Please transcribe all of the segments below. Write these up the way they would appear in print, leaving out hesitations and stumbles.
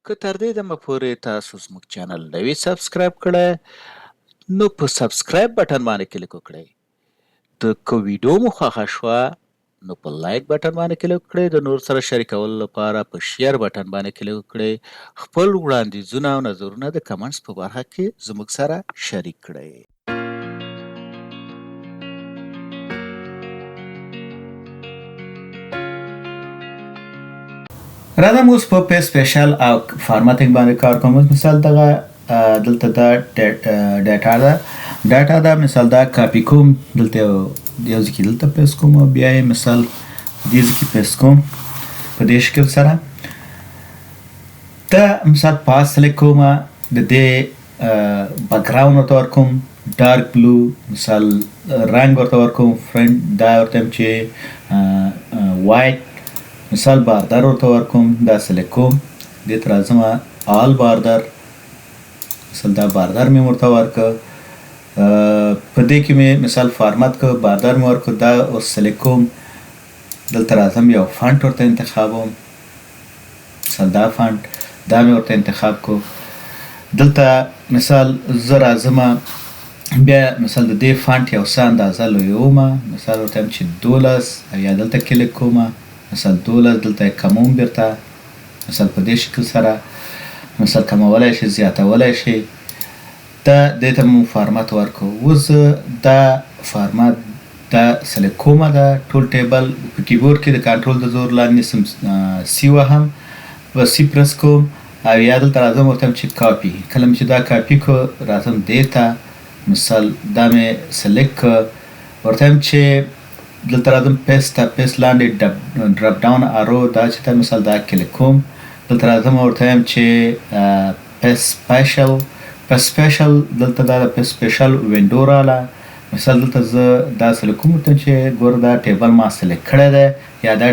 که تر دې دمه پورې تاسو زموږ چینل نه وي سبسکرایب کړی نو په سبسکرایب بټن باندې کلیک وکړئ. د که ویډیو مو خوښه شوه نو په لایک بټن باندې کلیک وکړئ، د نور سره شریکولو لپاره په شیر بټن باندې کلیک وکړئ. خپل وړاندیزونه او نظرونه د کمنټس په برخه کې زموږ سره شریک کړئ. راځم اوس په پی سپیشل او فارمټینګ باندې کار کوم. اوس مثال دغه دلته دا ډیټا ده، ډیټا ده، مثال دا کاپی کوم، دلته یو ځای کې دلته پیس کوم او بیا یې مثال دې ځای کې پیس کوم په دې شکل سره. دا مثال پاس سلیکټ کوم، د دې بکګراوند ورته ورکوم ډارک بلو، مثال رنګ ورته ورکوم فرنټ دا ورته چې وایټ، مثال باردر ورته ورکوم. دا سلیکټ کوم، دې ته راځم، آل باردر، مثال دا باردر مې ورته ورکړ. په دې کې مې مثال فارمت کړ، باردر مې ورکړ. دا اوس سلیکټ کوم، دلته راځم، یو فانټ ورته انتخابوم، مثال دا فانټ دا مې ورته انتخاب کو. دلته مثال زه راځم، بیا مثال د دې فانټ یو څه اندازه لویوم، مثال ورته وایم چې 12، او یا دلته کلیک کوم، مثال 12، دلته یې کموم بیرته، مثال په دې شکل سره مثال کمولای شي، زیاتولای شي. دا دې ته مو فارمت ورکو. اوس زه دا فارمت دا سلیکټ کوم، دا ټول ټیبل په کیبورډ کې د کنټرول د زور لاندې نیسم، سی وهم، په سی پرس کوم او یا دلته راځم، ورته چې کاپي. کله مې چې دا کاپي کو، راځم دې ته، مثال دا مې سلیکټ کو، ورته چې دلته راځم پیس ته، پیس لاندې ډراپ ډاون ارو دا چې ته مثال دا کلیک کوم، دلته راځم، ورته وایم چې پیس سپیشل، پیس سپیشل. دلته دا د پیس سپیشل وینډو رااله. مثال دلته زه دا سلیکټ کوم، ورته چې ګوره دا ټیبل ما سلیکټ کړی دی یا دا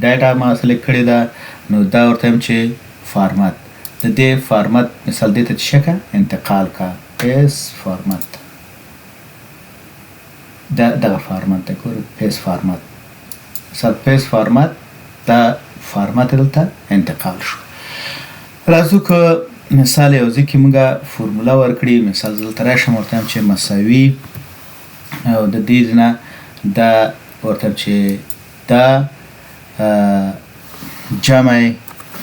ډیټا ما سلیکټ کړې ده، نو دا ورته وایم چې فارمت د دې فارمت مثال دې ته چې کا انتقال کا، پیس فارمت. دا دغه فارمت دی، ګوره پیس فارمت، مثال پیس فارمت، دا فارمت دلته انتقال شو. راځو که مثال یو ځای کې موږ فورموله ورکړي، مثال دلته راشم، ورته وایم چې مساوي او د دې نه دا ورته چې دا جمع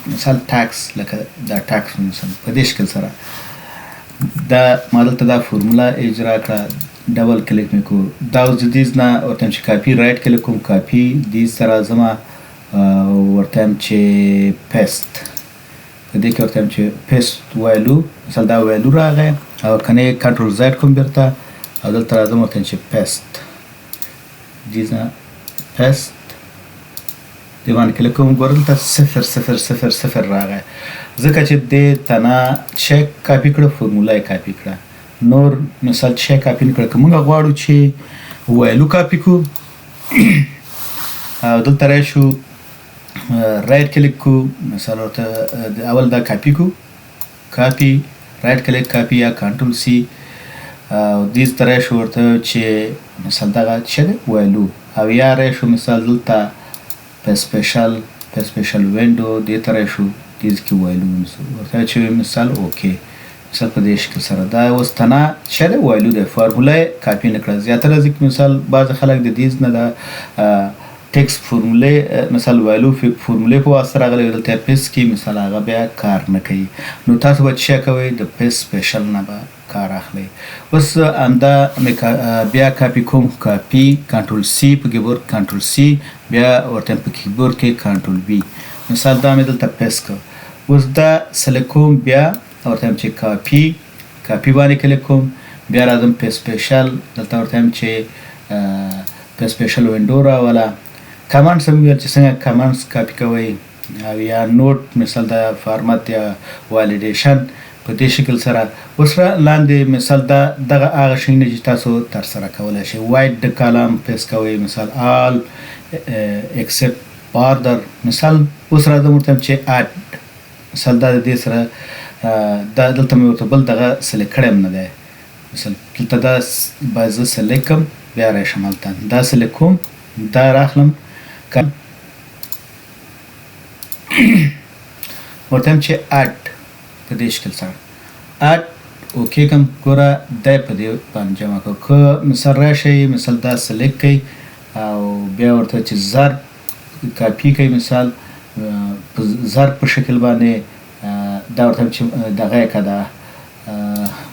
مثال ټاکس، لکه دا ټاکس مثال په دې شکل سره. دا ما دلته دا فورموله اجرا کړه، ډبل کلیک مې کو. دا اوس د دې نه ورته چې کاپي، رایټ کلیک کوم، کاپي، دې سره راځم، ورته وایم چې پیست، په دې کې ورته وایم چې پیست وایلو، مثال دا وایلو راغی. او کنه کنټرول زیډ کوم بیرته او دلته راځم، ورته چې پیست، دې نه پیست، دې باندې کلیک کوم. ګوره دلته 0 0 0 0 راغی، ځکه چې دې تنه چې کاپي کړه، فورموله یې کاپي کړه، نور مثال چې کاپي نه کړه. که موږ غواړو چې وایلو کاپي کو او دلته راشو، رایټ کلیک کو، مثال ورته اول دا کاپي کو، کاپي، رایټ کلیک کاپي یا کنټرول سی، او دې ته راشو، ورته چې مثال دغه چې دی وایلو، او یا راشو مثال دلته په سپیشل، په سپیشل وینډو دې ته راشو، دې کې وایلو ورته چې مثال اوکی، مثال په دې شکل سره. دا اوس تنه چې دی وایلو دی، فارموله یې کاپي نه کړه. زیاتره ځکه مثال بعض خلک د دې نه دا ټیکس فورمولې مثال وایلو فورمولې په واسطه راغلی، دلته پیس کې مثال هغه بیا کار نه کوي. نو تاسو به څه کوئ؟ د پیس سپیشل نه به کار اخلئ. اوس همدا مې بیا کاپي کوم، کاپي، کنټرول سی په کیبورډ، کنټرول سی، بیا ورته په کیبورډ کې کنټرول وی، مثال دا مې دلته پیس کړ. اوس دا سلیکټ کوم، بیا ورته چې کاپي، کاپي باندې کلیک کوم، بیا راځم په سپیشل، دلته ورته چې په سپیشل وینډو راوله. کمانډس هم ویل چې څنګه کمانډس کاپي کوئ او یا نوټ مثال د فارمت یا والیډیشن په دې شکل سره. اوس را لاندې مثال دا دغه هغه شیونه چې تاسو ترسره کولای شئ، وایډ د کالم پیس کوئ، مثال آل ایکسپټ باردر. مثال اوس راځم، ورته چې اډ، مثال دا د دې سره دا دلته مې ورته بل دغه سلیکټ کړی هم نه دی. مثال دلته دا باید زه سلیکټ کړم، بیا راشم هلته دا سلیکټ کوم، دا راخلم، ورته وایم چې اډ. په دې شکل سره add okay کوم. ګوره، دی په دې باندې جمع کړو. که مثال راشئ، مثال دا select کړئ او بیا ورته چې ضرب کاپي کړئ، مثال په ضرب په شکل باندې دا ورته چې دغه یې که دا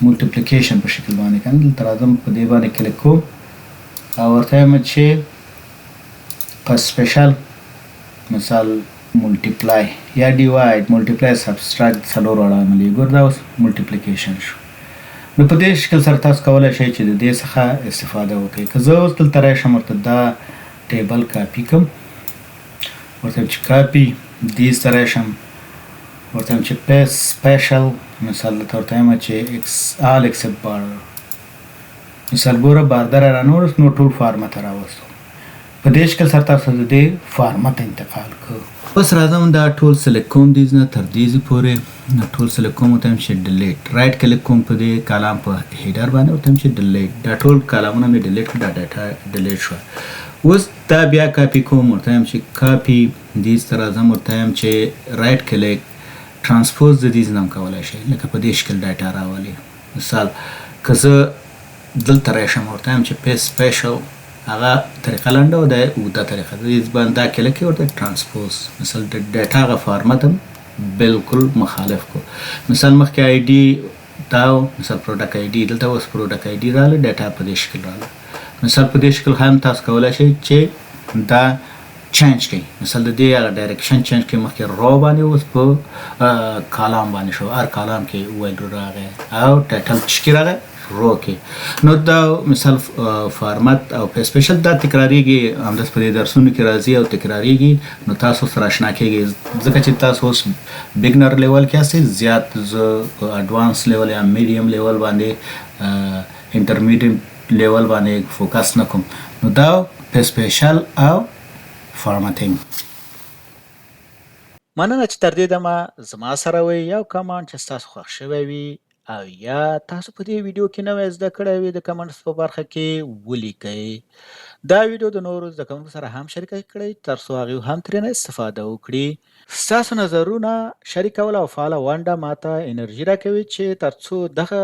multiplication په شکل باندې کنه، دلته راځم، په دې باندې کلیک کوم او ورته وایم چې په special مثال multiply یا divide، multiply، subtract، څلور واړه عملیې. ګور، دا اوس multiplication شو. نو په دې شکل سره تاسو کولای شئ چې د دې څخه استفاده وکړئ. که زه اوس دلته راشم، ورته دا table کاپي کوم، ورته چې کاپي، دې ته راشم، ورته چې paste special، مثال دلته ورته وایم چې all except border. مثال ګوره، border رانه، نو ټول فارمت راوستو. په دې شکل سره تاسو د دې فارمت انتقال کړو. اوس راځم، دا ټول select کوم، دې نه تر دې پورې ټول select کوم، ورته چې delete، right click کوم په دې column په header باندې، ورته چې delete. دا ټول کالمونه مې delete کړ، دا data delete شو. اوس دا بیا کاپي کوم، ورته چې کاپي، دې ته راځم، ورته چې right click، transpose. د دې نه کولای شي لکه په دې شکل data راولي. مثال که زه دلته راشم، ورته چې paste special، هغه طریقه لنډه او دا اوږده طریقه ده. دې باندې دا کلیک ورته transpose. مثال د data هغه فارمت هم بالکل مخالف کو. مثال مخکې ID دا، مثال product ID، دلته اوس product ID رااله، data په دې شکل رااله. مثال په دې شکل هم تاسو کولای شئ چې دا change کړئ. مثال د دې هغه direction change کړئ، مخکې row باندې، اوس په column باندې شو، هر column کې value راغی او title چې راغی row کې. نو دا مثال فارمت او paste special دا تکراریږي، همداسې په دې درسونو کې راځي او تکراریږي، نو تاسو سره آشنا کیږئ، ځکه چې تاسو اوس beginner level کې یاستئ. زیات زه advance level یا medium level باندې، intermediate level باندې focus نه کوم. نو دا paste special او formatting. مننه چې تر دې دمه زما سره وئ. یو کمنټ چې ستاسو خوښ شوی وي او یا تاسو په دې ویډیو کې نوی زده کړی وي، د comments په برخه کې ولیکئ. دا ویډیو د نورو زده کوونکو سره هم شریکه کړئ، ترڅو هغوی هم ترېنه استفاده وکړي. ستاسو نظرونه شریکول او فعاله ونډه ماته انرژي راکوي چې ترڅو دغه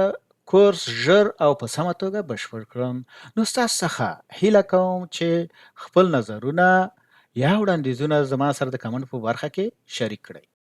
کورس ژر او په سمه توګه بشپړ کړم. نو ستاسو څخه هیله کوم چې خپل نظرونه یا وړاندیزونه زما سره د کمنټ په برخه کې شریک کړئ.